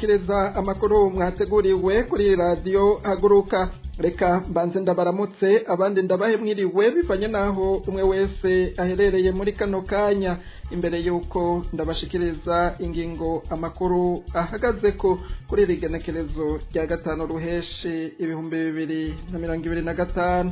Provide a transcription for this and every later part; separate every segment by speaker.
Speaker 1: Kireza amakuru mwateguriwe kuri radio Haguruka. Reka mbanze ndabaramutse, abandi ndabahe mwiriwe, bivanye naho umwe wese aherereye muri kano kanya. Imbere yuko ndabashikiriza ingingo amakuru ahagaze ko kuri iri genekerezo rya 5 ruheshi 2025,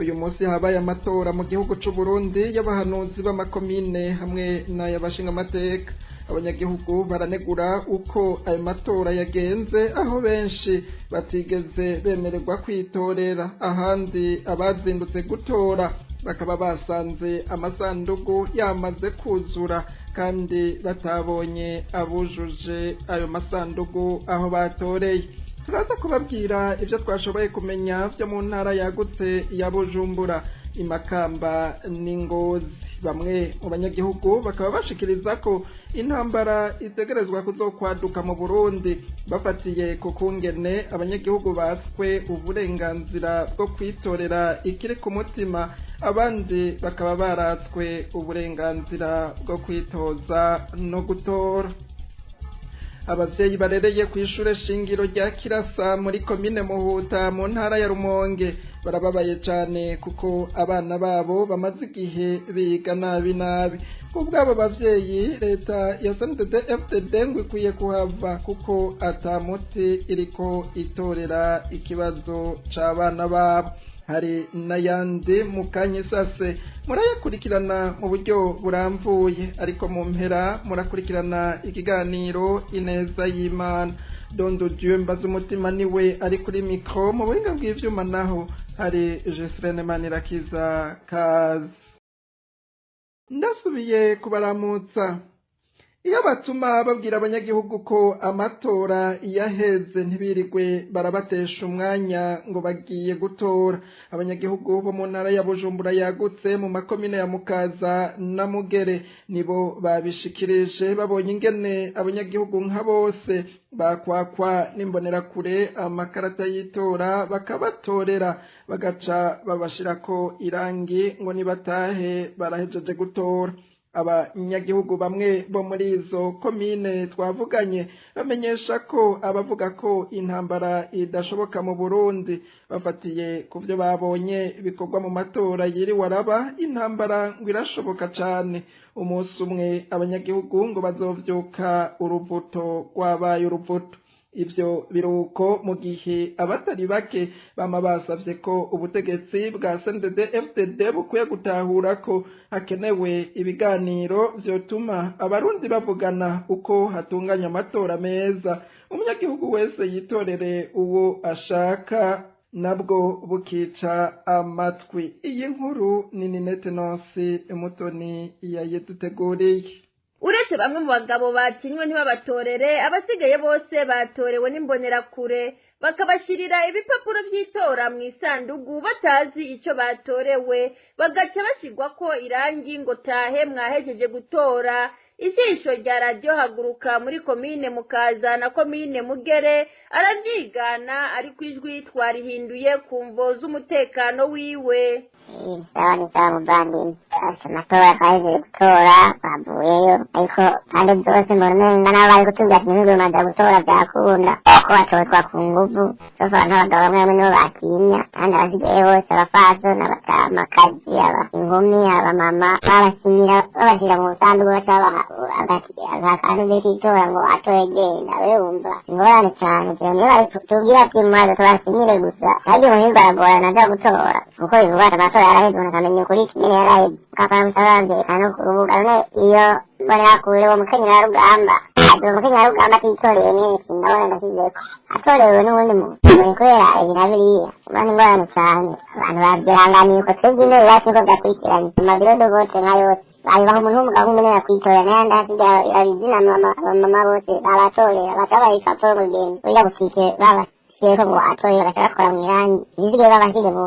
Speaker 1: uyu munsi habaye amatora mu gihugu c'u Burundi y'abahanuzi b'amakomine hamwe n'ay'abashinga amateka. Abanyagihugu baranegura uko ayo matora yagenze, aho benshi batigeze bemererwa kwitorera, ahandi abazindutse gutora bakaba basanze amasandugu yamaze kuzura kandi batabonye abujuje ayo masandugu aho batoreye. Turaza kubabwira ibyo twashoboye kumenya byo mu ntara yagutse ya Bujumbura, Imakamba n'Ingozi. Bamwe mu banyagihugu bakaba bashikiriza ko intambara itegerezwa kuzokwaduka mu Burundi, bafatiye ku kungene abanyagihugu batswe uburenganzira bwo kwitorera ikiri ku mutima, abandi bakaba baratswe uburenganzira bwo kwitoza no gutora. Abavyeyi barereye kw'ishure shingiro rya Kirasa muri komine Muhuta mu ntara ya Rumonge barababaye cane kuko abana babo bamaze igihe biga nabi nabi. Kubw'abo bavyeyi, leta ya CNDD-FDD ngo ikwiye kuhava kuko ata muti iriko itorera ikibazo c'abana babo. Hari n'ayandi mukanyisase murayakurikirana mu buryo burambuye, ariko mu mpera murakurikirana ikiganiro Ineza y'Imana. Dondo Dieu mbaza umutima niwe ari kuri micro, mu buhinga bw'ivyuma naho hari Jesrene Manirakiza. Kazi ndasubiye kubaramutsa. Iyo batuma babwira abanyagihugu ko amatora yaheze, ntibirigwe barabatesha umwanya ngo bagiye gutora. Abanyagihugu bo mu ntara ya Bujumbura yagutse mu makomine ya Mukaza na Mugere nibo babishikirije, babonye ingene abanyagihugu nka bose bakwakwa n'imbonerakure amakarata y'itora, bakabatorera, bagaca babashirako irangi ngo nibatahe barahejeje gutora. Abanyagihugu bamwe bo muri izo komine twavuganye bamenyesha ko abavuga ko intambara idashoboka mu Burundi bafatiye ku byo babonye bikorwa mu matora yiriwe araba, intambara ngo irashoboka cane. Umunsi umwe abanyagihugu ngo bazovyuka uruvuto rwabaye uruvuto. Ivyo biruko mu gihe abatari bake bama basavye ko ubutegetsi bwa CNDD-FDD bukwiye gutahura ko hakenewe ibiganiro vyotuma abarundi bavugana uko hatunganya amatora meza, umunyagihugu wese yitorere uwo ashaka, nabwo bukica amatwi. Iyi nkuru ni Ninete Nonsi Mutoni yayiduteguriye.
Speaker 2: Uretse bamwe mu bagabo bakinywe ntibabatorere, abasigaye bose batorewe n'imbonerakure, bakabashirira ibipapuro vy'itora mu isandugu batazi ico batorewe, bagaca bashirwako irangi ngo tahe mwahejeje gutora. Ijisho rya radiyo Haguruka muri komine Mukaza na komine Mugere aravyigana, ariko ijwi twarihinduye ku mvo z'umutekano wiwe.
Speaker 3: Sawa, ni sawa muvandimwe. Amatora twahejeje gutora, bavuyeyo, ariko kandi zose mbona umenga nabo bari kutubwira ati ntibigwe gutora, byakunda ko batotwa ku nguvu. Sofa abantu abagabo bamwe bamwe nibo batinya, kandi abasigaye bose, abafaso n'abatamakazi, aba inkumi, abamama, babasinyira babashyira mu busanduku, baca babaha akantu k'itora ngo atore genda. We wumva ingorane cyane cyane niyo bari tubwira ati mwaza tubasinyire gusa, ariko umuhirwa aragorana aja gutora kuko bivugwa ati amatora yaraheze, umuntu akamenya ukuri nyene yaraheze, ukakora musaba no ku rubuga. None iyo mbonerakure, uwo mukenyerarugamba azoba umukenyerarugamba atitoreye mwese, ndabona ndasizeko atorewe n'uwundi muntu kubera ibi na biriya. Ubona ingorane cyane, abantu babyihanganiye uko. Twebwe intebe iwacu niko byakurikiranye mu mabiro de vote nka yose babibaha umuntu w'umugabo nk'umunini akwitora, n'ayandi hasigaye abizina mama, abamama bose babatorera, baca babaha ibipapuro mu rugendo uriya butike babashiyeko ngo atorere, bagaca bakora mu irangi, ibisigaye babashyize mu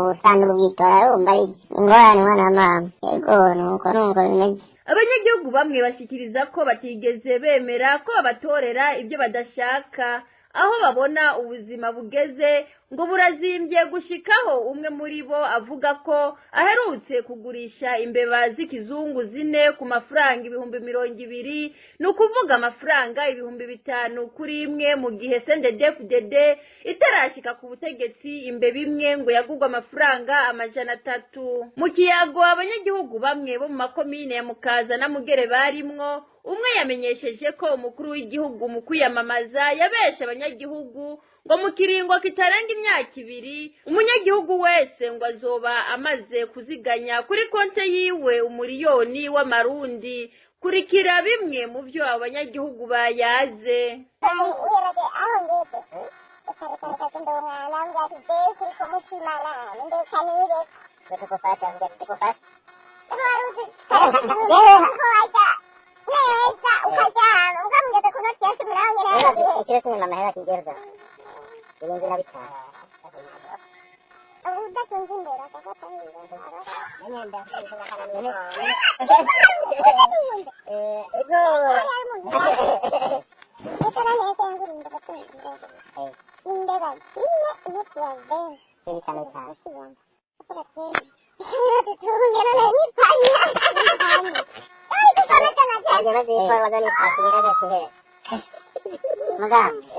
Speaker 3: busanduku bw'itora. Urumva ari ingorane, mwana wa mama. Yego, nuko nuko bimeze.
Speaker 2: Abanyagihugu bamwe bashikiriza ko batigeze bemera ko babatorera ibyo badashaka. Aho babona ubuzima bugeze, ngo burazimbye gushikaho umwe muri bo avuga ko aherutse kugurisha imbeba z'ikizungu zine ku mafaranga 20,000, ni ukuvuga amafaranga 5,000 kuri imwe, mu gihe CNDD-FDD itarashika ku butegetsi imbeba imwe ngo yagurwa amafaranga 300. Mu kiyago abanyagihugu bamwe bo mu makomine ya Mukaza na Mugere barimwo, umwe yamenyesheje ko umukuru w'igihugu mu kwiyamamaza yabeshe abanyagihugu ngo mu kiringo kitarenga imyaka 2 umunyagihugu wese ngo azoba amaze kuziganya kuri konte yiwe 1,000,000 w'amarundi. Kurikira bimwe mu byo abanyagihugu bayaze.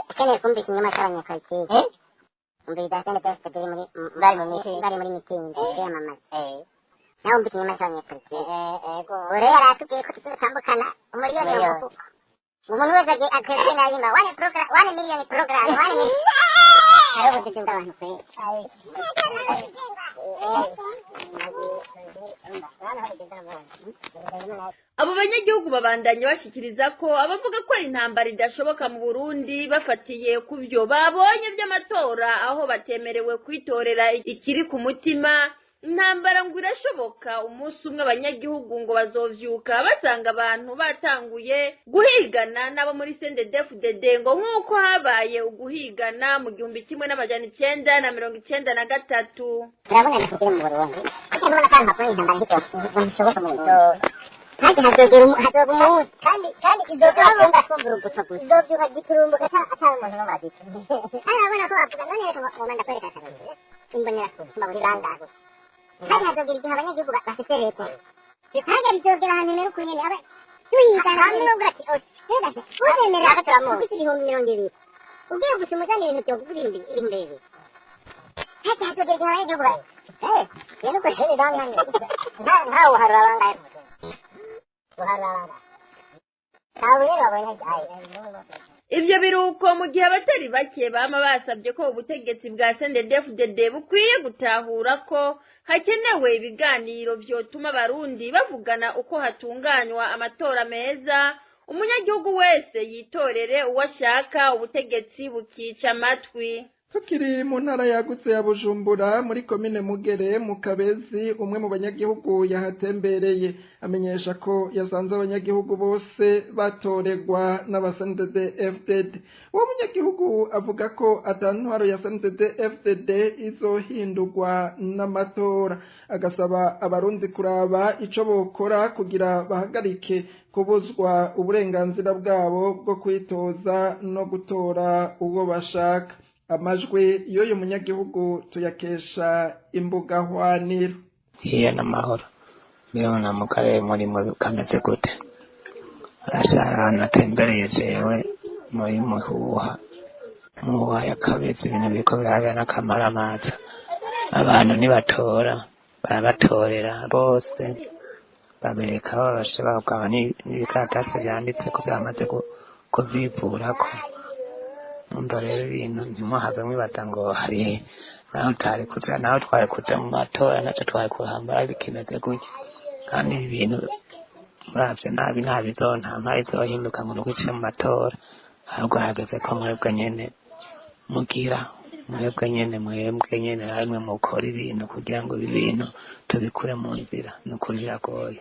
Speaker 3: Ukeneye kumva ikinyoma cy'abanyapolitiki, umva CNDD-FDD bari muri mitingi kwiyamamaza, nawe umva ikinyoma cy'abanyapolitiki. Ubu rero yaratubwiye ko tuzotambukana 1,000,000 mu mufuko. Umuntu wese agenda aririmba one program, 1 million program, 1 million. Hariho ubucuti bw'abantu kweri.
Speaker 2: Abo banyagihugu babandanya bashikiriza ko abavuga ko intambara idashoboka mu Burundi bafatiye ku byo babonye by'amatora aho batemerewe kwitorera ikiri ku mutima. Intambara ngo irashoboka, umunsi umwe abanyagihugu ngo bazovyuka basanga abantu batanguye guhigana n'abo muri CNDD-FDD, ngo nk'uko habaye uguhigana mu 1993.
Speaker 3: Turabona kugira mu Burundi, kuko ndabona ko ahantu hakomeye intambara ntishoboka mu Burundi. Kandi hazoba umunsi, kandi izovyuka kumva urubuto gusa, izovyuka giturumbuka ata umuntu n'umwe azica. Kandi urabona ko bavuga none reka ngoma ndakwereka akarorero, imbonerakure muri bangahe. Kandi hazogera igihe abanyagihugu bafise leta, kandi bizogera ahantu rero ukuntu nyene aba tuyigana hamwe n'ubwo ati oti uzemera ufise 20,000 ugiye gusa umuzana ibintu vyogura 2,000. Kandi hazogera igihe abanyagihugu rero uko rero ntawe uharura bangahe, uharura bangahe.
Speaker 2: Ivyo biruko mu gihe abatari bake bama basabye ko ubutegetsi bwa CNDD-FDD bukwiye gutahura ko hakenewe ibiganiro vyotuma abarundi bavugana uko hatunganywa amatora meza, umunyagihugu wese yitorere uwo ashaka, ubutegetsi bukica amatwi.
Speaker 1: Tukiri mu ntara yagutse ya Bujumbura muri komine Mugere mu Kabezi, umwe mu banyagihugu yahatembereye amenyesha ko yasanze abanyagihugu bose batoregwa n'aba CNDD-FDD. Uwo munyagihugu avuga ko ata ntwaro ya CNDD-FDD izohindurwa n'amatora, agasaba abarundi kuraba ico bokora kugira bahagarike kubuzwa uburenganzira bwabo bwo kwitoza no gutora uwo bashaka. Amajwi y'uyu munyagihugu tuyakesha imbuga hwaniro.
Speaker 4: Iyo n'amahoro mbibona mu karere murimo kameze gute? Arashara ahantu atembereye jewe muri Muhuha, Muhuha ya Kabezi, ibintu biriko birabera n'akamaramaza. Abantu ntibatora, barabatorera bose, babereka aho babashe bagaba n'ibikaratasi vyanditse ko byamaze kuvyivurako. Umva rero ibintu ntimuhave mwibaza ngo hari naho utari kuja, naho twari kuja mu matora naco twari kuhambara bikimeze gutya. Kandi ibi bintu muravye nabi nabi nta izohinduka ngo nuko iciye mu matora, ahubwo hageze ko mwebwe nyene mugira, mwebwe nyene, mwebwe nyene harimwe mukora ibintu kugira ngo ibi bintu tubikure mu nzira. Nukuri biragoye.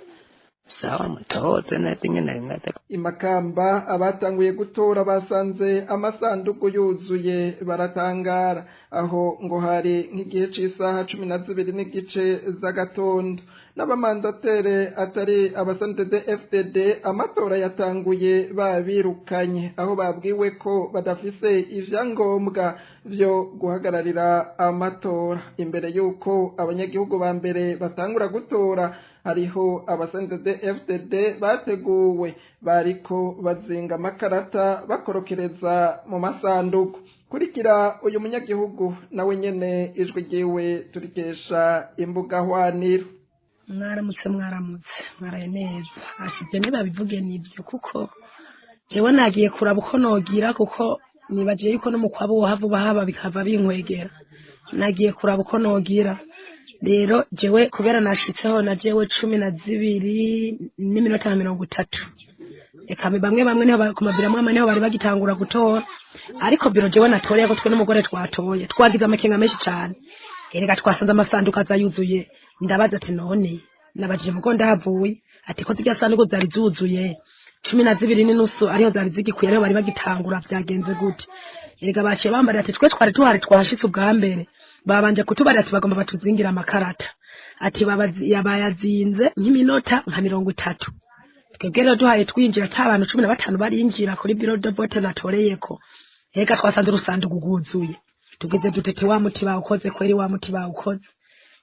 Speaker 4: Sawa, mutoze neza ingene bimeze.
Speaker 1: Imakamba abatanguye gutora basanze amasanduku yuzuye, baratangara. Aho ngo hari nk'igihe c'isaha 12:30 z'agatondo. N'abamandatere atari aba CNDD FDD amatora yatanguye babirukanye, aho babwiwe ko badafise ivyangombwa vyo guhagararira amatora. Imbere y'uko abanyagihugu ba mbere batangura gutora, hariho aba CNDD FDD bateguwe bariko bazinga amakarata bakorokereza mu masanduku. Kurikira uyu munyagihugu, nawe nyene ijwi ryiwe turikesha imbuga hwaniro.
Speaker 5: Mwaramutse, mwaramutse, mwaraye neza. Ashibyo ntibabivuge, nibyo, kuko jewe nagiye kuraba uko nogira, kuko nibagiye yuko no mu kwabo wohava haba bikava binkwegera. Nagiye kuraba uko nogira rero jewe, kubera nashitseho na jewe 12:30. Eka bamwe bamwe niho ku mabiro amwe niho bari bagitangura gutora, ariko biro jewe natoreye ko twe n'umugore twatoye, twagize amakenga menshi cane. Erega twasanze amasanduku aza yuzuye. Ndabaza ati none, nabajije mugo ndahavuye, ati ko zirya sanduku zari zuzuye 12:30, ariho zari zigikwiye, ariho bari bagitangura, vyagenze gute? Erega baciye bambarira ati twe twari tuhari, twahashitse ubwa mbere, babanje kutubarira ati bagomba batuzingira amakarata, ati yabayazinze nk'iminota nka 30. Twebwe rero duhaye twinjira ata abantu 15 barinjira kuri bureau de vote natoreyeko. Ega twasanze urusanduku rwuzuye, tugeze dutete wa muti bawukoze kweri, wa muti bawukoze,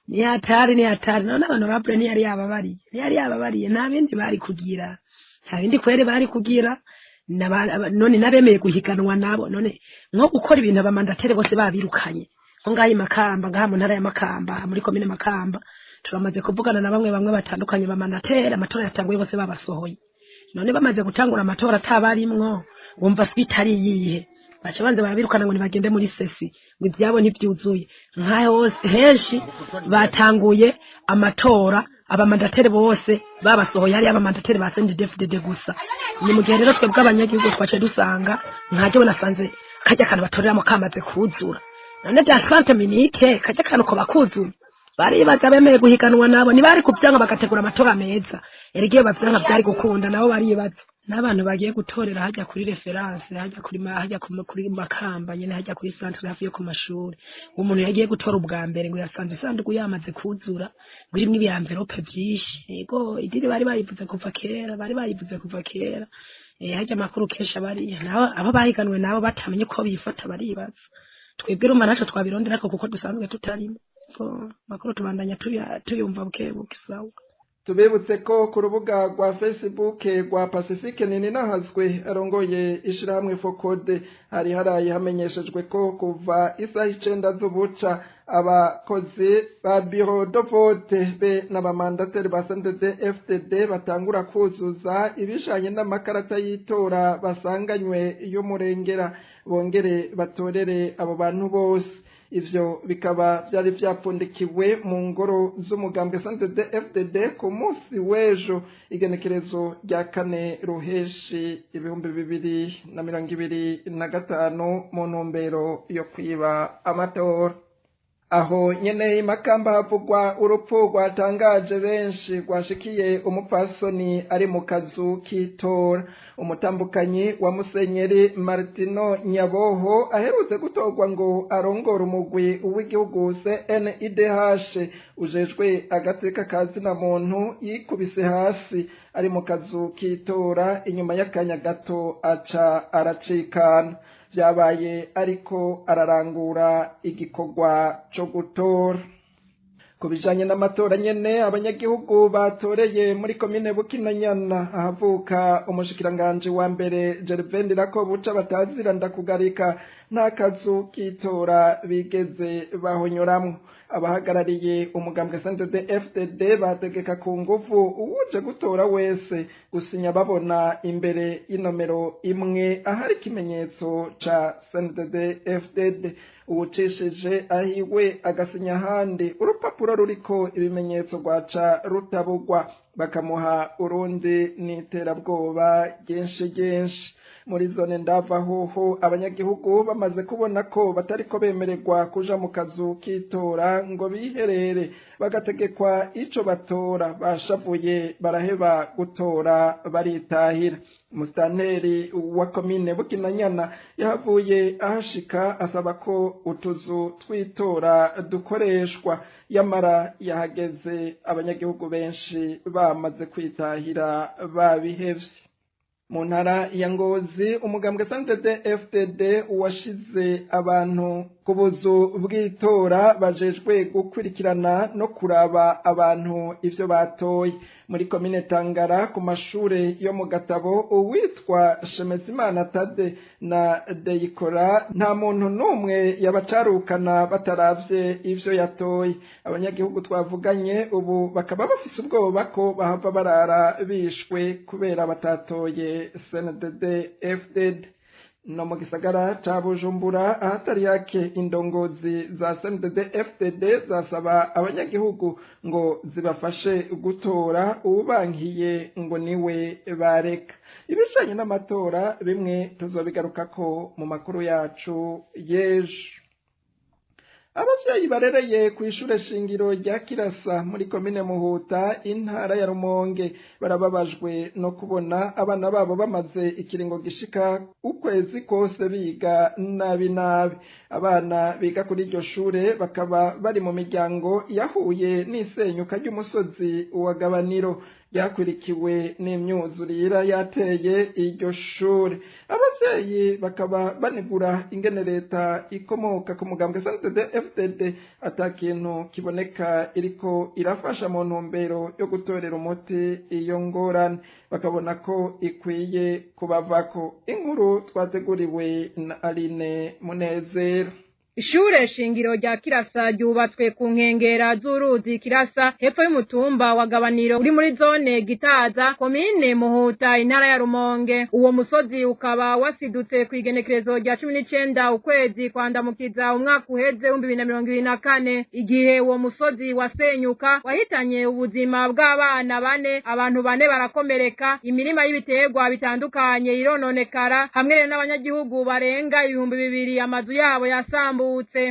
Speaker 5: ni hatari, ni hatari. None abantu rabure ntiyari yababariye, ntiyari yababariye, nta bindi bari kugira, nta bindi kweri bari kugira. None nabemeye guhiganwa nabo, none nko gukora ibintu abamandatere bose babirukanye nko ngaha i Makamba, ngaha mu ntara ya Makamba, muri komine Makamba, turamaze kuvugana na bamwe bamwe batandukanye bamandatere, amatora yatanguye bose babasohoye. None bamaze gutangura amatora atabarimwo, wumva bitari iyihe? Baca banza barabirukana ngo nibagende muri CECI, ngo ivyabo ntivyuzuye. Nka hose henshi batanguye amatora abamandatere bose babasohoye, hari abamandatere ba CNDD-FDD gusa. Ni mu gihe rero twebwe abanyagihugu twaciye dusanga, nka jewe nasanze karya kantu batoreramo kamaze kuzura. None bya 30 minutes karya kantu ko bakuzuye, baribaza bemeye guhiganwa nabo ntibari kuvyanga bagategura amatora meza. Erega iyo bavyanka vyari gukunda nabo baribaza n'abantu bagiye gutorera hajya kuri référence, hajya kuri hajya kuri Makamba nyene, hajya kuri centre hafi yo ku mashuri. Umuntu yagiye gutora ubwa mbere ngo yasanze isanduku yamaze kuzura, ngo irimwo ibi enveloppe vyinshi. Yego, idiri bari bayivuze kuva kera, bari bayivuze kuva kera. Hajya amakuru kenshi abariya nabo abo bahiganwe nabo batamenye uko bifata, baribaza. Twebwe urumva naco twabironderako kuko dusanzwe tutarimo. Ko makuru tubandanya tuyumva buke buke. Sawa.
Speaker 1: Tubibutse ko ku rubuga rwa Facebook rwa Pacifique Nininahazwe arongoye ishirahamwe FOCODE hari haraye hamenyeshejwe ko kuva isaha 9 z'ubuca abakozi ba bureau de vote be n'abamandateri ba CNDD FDD batangura kuzuza ibijanye n'amakarata y'itora basanganywe y'umurengera, bongere batorere abo bantu bose. Ivyo bikaba vyari vyapfundikiwe mu ngoro z'umugambwe CNDD FDD ku munsi w'ejo, igenekerezo rya 4 Ruheshi 2025, mu ntumbero yo kwiba amatora. Aho nyene Imakamba havugwa urupfu rwatangaje benshi, rwashikiye umupfasoni ari mu kazu k'itora. Umutambukanyi wa Musenyeri Martino Nyaboho aherutse gutorwa ngo arongore umugwi w'igihugu CNIDH ujejwe agateka ka zina muntu, yikubise hasi ari mu kazu k'itora, inyuma y'akanya gato aca aracikana. Vyabaye ariko ararangura igikorwa co gutora. Ku bijanye n'amatora nyene, abanyagihugu batoreye muri komine Bukinanyana, ahavuka umushikiranganji wa mbere Gervais Ndirakobuca batazira Ndakugarika, nta kazu k'itora bigeze bahonyoramwo. Abahagarariye umugambwe CNDD FDD bategeka ku nguvu uwuje gutora wese gusinya babona imbere y'inomero imwe ahari ikimenyetso ca CNDD FDD. Uwucishije ahiwe agasinya ahandi, urupapuro ruriko ibimenyetso rwaca rutabugwa, bakamuha urundi. N'iterabwoba ryinshi ryinshi. Muri zone Ndava hoho abanyagihugu bamaze kubona ko batariko bemererwa kuja mu kazu k'itora ngo biherere, bagategekwa ico batora, bashavuye baraheba gutora baritahira. Musitanteri wa komine Bukinanyana yahavuye ahashika asaba ko utuzu twitora dukoreshwa, yamara yahageze abanyagihugu benshi bamaze kwitahira babihevye. Mu ntara ya Ngozi, umugambwe CNDD FDD washize abantu ku buzu bw'itora bajejwe gukurikirana no kuraba abantu ivyo batoye. Muri komine Tangara, ku mashure yo mu Gatabo, uwitwa Shemezimana Tade na Deyikora, nta muntu n'umwe yabacarukana bataravye ivyo yatoye. Abanyagihugu twavuganye ubu bakaba bafise ubwoba ko bahava barara bishwe kubera batatoye CNDD FDD. No mu gisagara ca Bujumbura, ahatari yake indongozi za CNDD FDD zasaba abanyagihugu ngo zibafashe gutora uwubankiye ngo niwe bareka. Ibijanye n'amatora bimwe tuzobigarukako mu makuru yacu y'ejo. Abavyeyi barereye kw'ishure shingiro rya Kirasa muri komine Muhuta, intara ya Rumonge, barababajwe no kubona abana babo bamaze ikiringo gishika ukwezi kose biga nabi nabi. Abana biga kuri iryo shure bakaba bari mu miryango yahuye n'isenyuka ry'umusozi wa Gabaniro ryakurikiwe n'imyuzurira yateye iryo shure. Abavyeyi bakaba banegura ingene leta ikomoka ku mugambwe CNDD FDD ata kintu kiboneka iriko irafasha mu ntumbero yo gutorera umuti iyo ngorane, bakabona ko ikwiye kubavako. Inkuru twateguriwe na Aline Munezero.
Speaker 6: Ishure shingiro rya Kirasa ryubatswe ku nkengera z'uruzi Kirasa, hepfo y'umutumba wa Gabaniro uri muri zone Gitaza, komine Muhuta, intara ya Rumonge. Uwo musozi ukaba wasidutse kw'igenekerezo rya 19 ukwezi kwa Ndamukiza umwaka uheze 2024. Igihe uwo musozi wasenyuka wahitanye ubuzima bw'abana bane, abantu bane barakomereka, imirima y'ibiterwa bitandukanye irononekara, hamwe rero n'abanyagihugu barenga 2000 amazu yabo yasambu.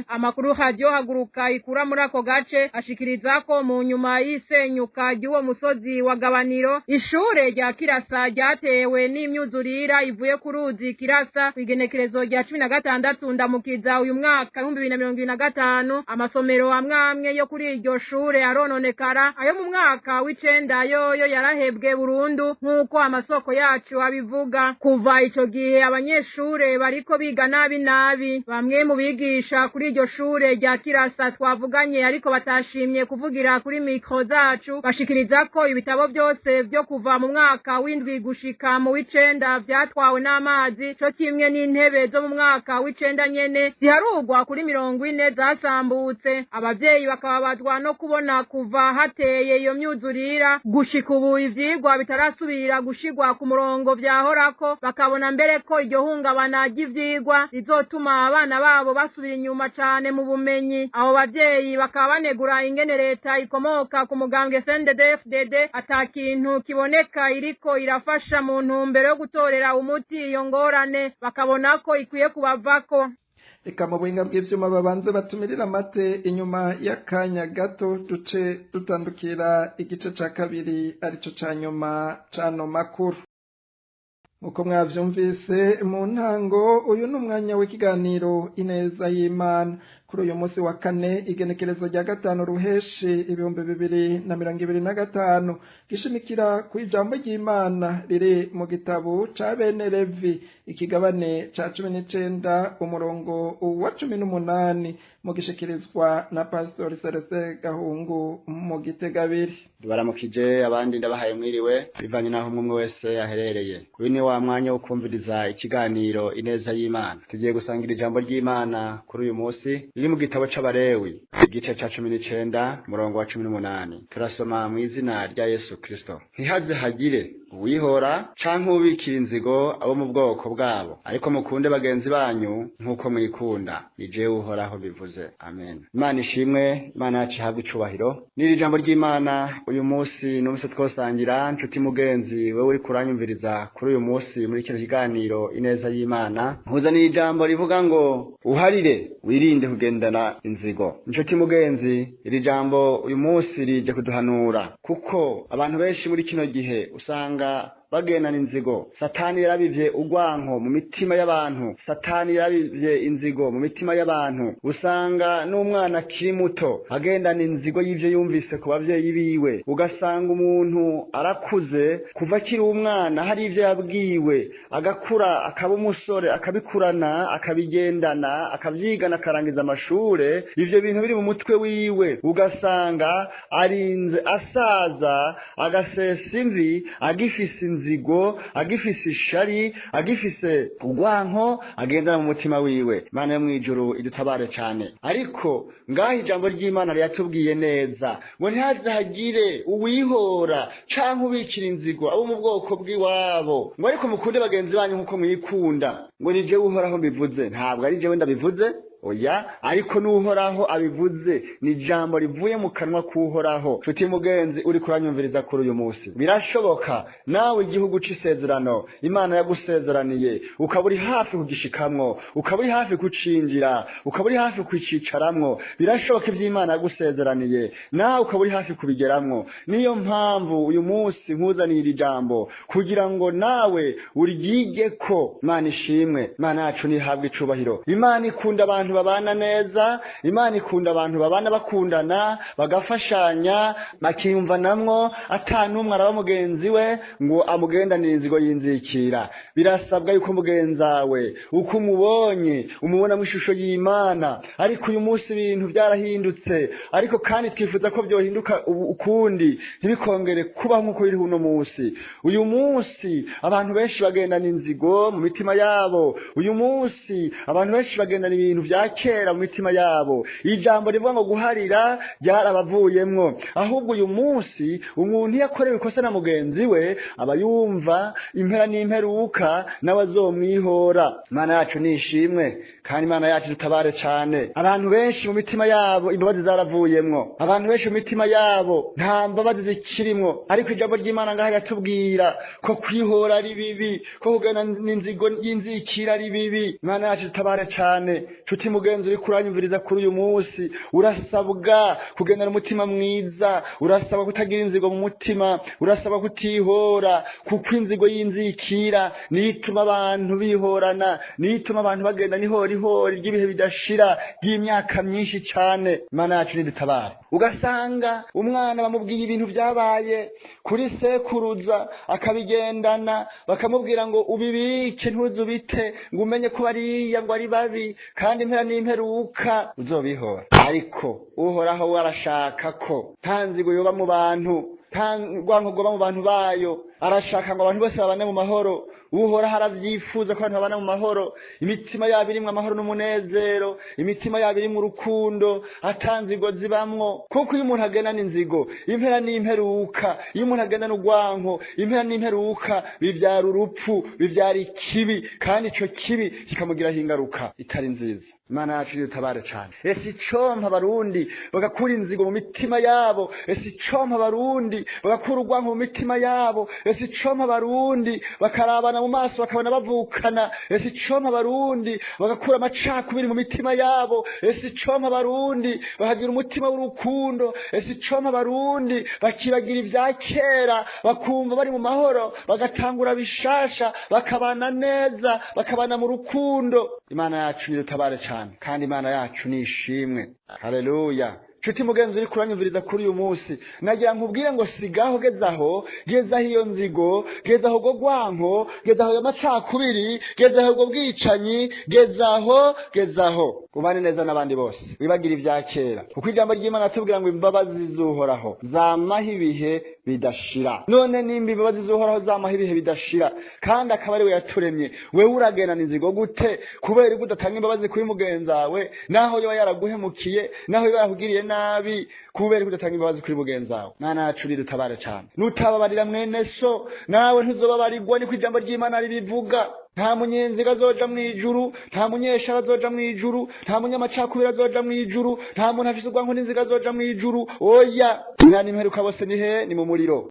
Speaker 6: Amakuru Radio Haguruka ikura muri ako gace ashikiriza ko mu nyuma y'isenyuka ry'uwo musozi wa Gabaniro, ishure rya Kirasa ryatewe n'imyuzurira ivuye ku ruzi Kirasa kw'igenekerezo rya 16 Ndamukiza uyu mwaka 2025. Amasomero amwe amwe yo kuri iryo shure arononekara, ayo mu mwaka w'icenda yoyo yarahebwe burundu nk'uko amasoko yacu abivuga. Kuva ico gihe abanyeshure bariko biga nabi nabi. Bamwe mu bigisha kuri iryo shure rya Kirasa twavuganye ariko batashimye kuvugira kuri mikro zacu, bashikiriza ko ibitabo byose byo kuva mu mwaka w'indwi gushika mu w'icenda vyatwawe n'amazi, co kimwe n'intebe zo mu mwaka w'icenda nyene ziharugwa kuri 40 zasambutse. Abavyeyi bakababazwa no kubona kuva hateye iyo myuzurira gushika ubu ivyigwa bitarasubira gushigwa ku murongo vyahorako, bakabona mbere ko iryo hungabana ry'ivyigwa rizotuma abana babo basubira inyuma cane mu bumenyi. Abo bavyeyi bakaba banegura ingene leta ikomoka ku mugambwe CNDD-FDD ata kintu kiboneka iriko irafasha mu ntumbero yo gutorera umuti iyo ngorane, bakabona ko ikwiye kubavako.
Speaker 1: Reka mu buhinga bw'ivyuma babanze batumirira amate, inyuma y'akanya gato duce dutandukira igice ca kabiri arico ca nyuma c'ano makuru. Uko mwavyumvise mu ntango, uyu ni umwanya w'ikiganiro Ineza y'Imana. Kuri uyu munsi wa kane, igenekerezo rya 5 Ruheshi 2025, gishimikira ku ijambo ry'Imana riri mu gitabo ca bene Levi, ikigabane ca 19 umurongo wa 18, mu gishikirizwa na Pastor Celestin Gahungu mu Gitegabiri.
Speaker 7: Baramukije abandi, ndabahaye mwiriwe bivanye naho umwe wese aherereye. Uyu ni wa mwanya wo kumviriza ikiganiro Ineza y'Imana. Tugiye gusangira ijambo ry'Imana kuri uyu munsi riri mu gitabo c'Abalewi, igice ca 19 umurongo wa 18. Turasoma mu izina rya Yesu Kristo. Ntihaze hagire Uwihora canke ubikira inzigo abo mu bwoko bwabo, ariko mukunde bagenzi banyu nk'uko mwikunda. Ni jewe Uhoraho bivuze. Amen. Imana ishimwe, Imana yacu ihabwe icubahiro. N'iri jambo ry'Imana uyu munsi numvise twosangira, nshuti mugenzi wewe uriko uranyumviriza kuri uyu munsi muri kino kiganiro Ineza y'Imana, nkuzaniye ijambo rivuga ngo uharire wirinde kugendana inzigo. Nshuti mugenzi, iri jambo uyu munsi rije kuduhanura, kuko abantu benshi muri kino gihe usanga bagendana inzigo. Satani yarabivye urwanko mu mitima y'abantu, Satani yarabivye inzigo mu mitima y'abantu. Usanga n'umwana akiri muto agendana inzigo y'ivyo yumvise ku bavyeyi biwe. Ugasanga umuntu arakuze, kuva akiri umwana hari ivyo yabwiwe, agakura akaba umusore, akabikurana, akabigendana, akavyigana, akarangiza amashure, ivyo bintu biri mu mutwe wiwe. Ugasanga arinze asaza, agasesa imvi, agifise inzigo, agifise ishari, agifise urwanko agendana mu mutima wiwe. Imana yo mw'ijuru idutabare cane. Ariko ngaho ijambo ry'Imana riyatubwiye neza ngo ntihazagire uwihora canke ubikira inzigo abo mu bwoko bw'iwabo, ngo ariko mukunde bagenzi banyu nkuko mwikunda. Ngo ni jewe Uhoraho mbivuze, ntabwo ari jewe ndabivuze, oya, ariko n'Uhoraho abivuze, ni ijambo rivuye mu kanwa k'Uhoraho. Nshuti mugenzi uri kuranyumviriza kuri uyu munsi, birashoboka nawe igihugu c'isezerano Imana yagusezeraniye ukaba uri hafi kugishikamwo, ukaba uri hafi kucinjira, ukaba uri hafi kwicicaramwo. Birashoboka ivy'Imana yagusezeraniye nawe ukaba uri hafi kubigeramwo. Niyo mpamvu uyu munsi nkuzaniye iri jambo kugira ngo nawe uryigeko. Imana ishimwe, Imana yacu nihabwe icubahiro. Imana ikunda abantu babana neza, Imana ikunda abantu babana bakundana, bagafashanya, bakiyumvanamwo, ata n'umwe araba mugenzi we ngo amugendanire inzigo y'inzikira. Birasabwa yuko mugenzawe uko umubonye umubona mu ishusho y'Imana. Ariko uyu munsi ibintu byarahindutse, ariko kandi twifuza ko vyohinduka ukundi, ntibikongere kubaho nk'uko biri uno munsi. Uyu munsi abantu benshi bagendana inzigo mu mitima yabo. Uyu munsi abantu benshi bagendana ibintu vya kera mu mitima yabo. Ijambo rivuga ngo guharira ryarabavuyemwo. Ahubwo uyu munsi umuntu iyo akorewe ikosa na mugenzi we aba yumva impera n'imperuka nawe azomwihora. Imana yacu nishimwe, kandi Imana yacu dutabare cane. Abantu benshi mu mitima yabo imbabazi zaravuyemwo, abantu benshi mu mitima yabo nta mbabazi zikirimwo. Ariko ijambo ry'Imana ngaha riratubwira ko kwihora ari bibi, ko kugana n'inzigo y'inzikira ari bibi. Imana yacu dutabare cane. Nshuti mugenzi uri kuranyumviriza kuri uyu munsi, urasabwa kugendana umutima mwiza, urasabwa kutagira inzigo mu mutima, urasabwa kutihora, kuko inzigo y'inzikira niyo ituma abantu bihorana, niyo ituma abantu bagenda n'ihorihori ry'ibihe bidashira ry'imyaka myinshi cane. Imana yacu nidutabare. Ugasanga umwana bamubwiye ibintu vyabaye kuri sekuruza akabigendana, bakamubwira ngo ubibike ntuzubite, ngo umenye ko bariya ngo ari babi, kandi impera n'imperuka uzobihora. Ariko Uhoraho we arashaka ko nta nzigo yoba mu bantu, nta rwanko rwoba mu bantu bayo. Arashaka ngo abantu bose babane mu mahoro. Uhoraho aravyifuza ko abantu babana mu mahoro, imitima yabo irimwo amahoro n'umunezero, imitima yabo irimwo urukundo, ata nzigo zibamwo. Kuko iyo umuntu agendana inzigo, impera n'imperuka, iyo umuntu agendana urwanko, impera n'imperuka bivyara urupfu, bivyara ikibi, kandi ico kibi kikamugiraho ingaruka itari nziza. Imana yacu idutabare cane. Ese icompa abarundi bagakura inzigo mu mitima yabo? Ese icompa abarundi bagakura urwanko mu mitima yabo? Ese icompa abarundi bakarabana mu maso bakabona bavukana? Ese icompa abarundi bagakura amacakubiri mu mitima yabo? Ese icompa abarundi bakagira umutima w'urukundo? Ese icompa abarundi bakibagira ivya kera, bakumva bari mu mahoro, bagatangura bishasha, bakabana neza, bakabana mu rukundo? Imana yacu nidutabare cane, kandi Imana yacu nishimwe. Haleluya. Nshuti mugenzi uri kuranyumviriza kuri uyu munsi, nagira nkubwire ngo sigaho, gezaho, gezaho iyo nzigo, gezaho ubwo rwanko, gezaho ayo macakubiri, gezaho ubwo bwicanyi, gezaho, gezaho. Ubane neza n'abandi bose, wibagira ibya kera, kuko ijambo ry'Imana atubwira ngo imbabazi z'Uhoraho zamaho ibihe bidashira. None nimba imbabazi z'Uhoraho zamaho ibihe bidashira, kandi akaba ari we yaturemye, wewe uragendana inzigo gute? Kubera ko udatanga imbabazi kuri mugenzawe, naho yoba yaraguhemukiye, naho yoba yarakugiriye nabi, kubera ko udatanga imbabazi kuri mugenzawe. Mwana yacu, ridutabare cane. Nutababarira mwene so, nawe ntuzobabarirwa, niko ijambo ry'Imana ribivuga. Nta munyenziga azoja mw'ijuru, nta munyeshara azoja mw'ijuru, nta munyamacakubiri azoja mw'ijuru, nta muntu afise urwanko n'inziga azoja mw'ijuru. Oya, imana imperuka bose ni he? Ni mu muriro.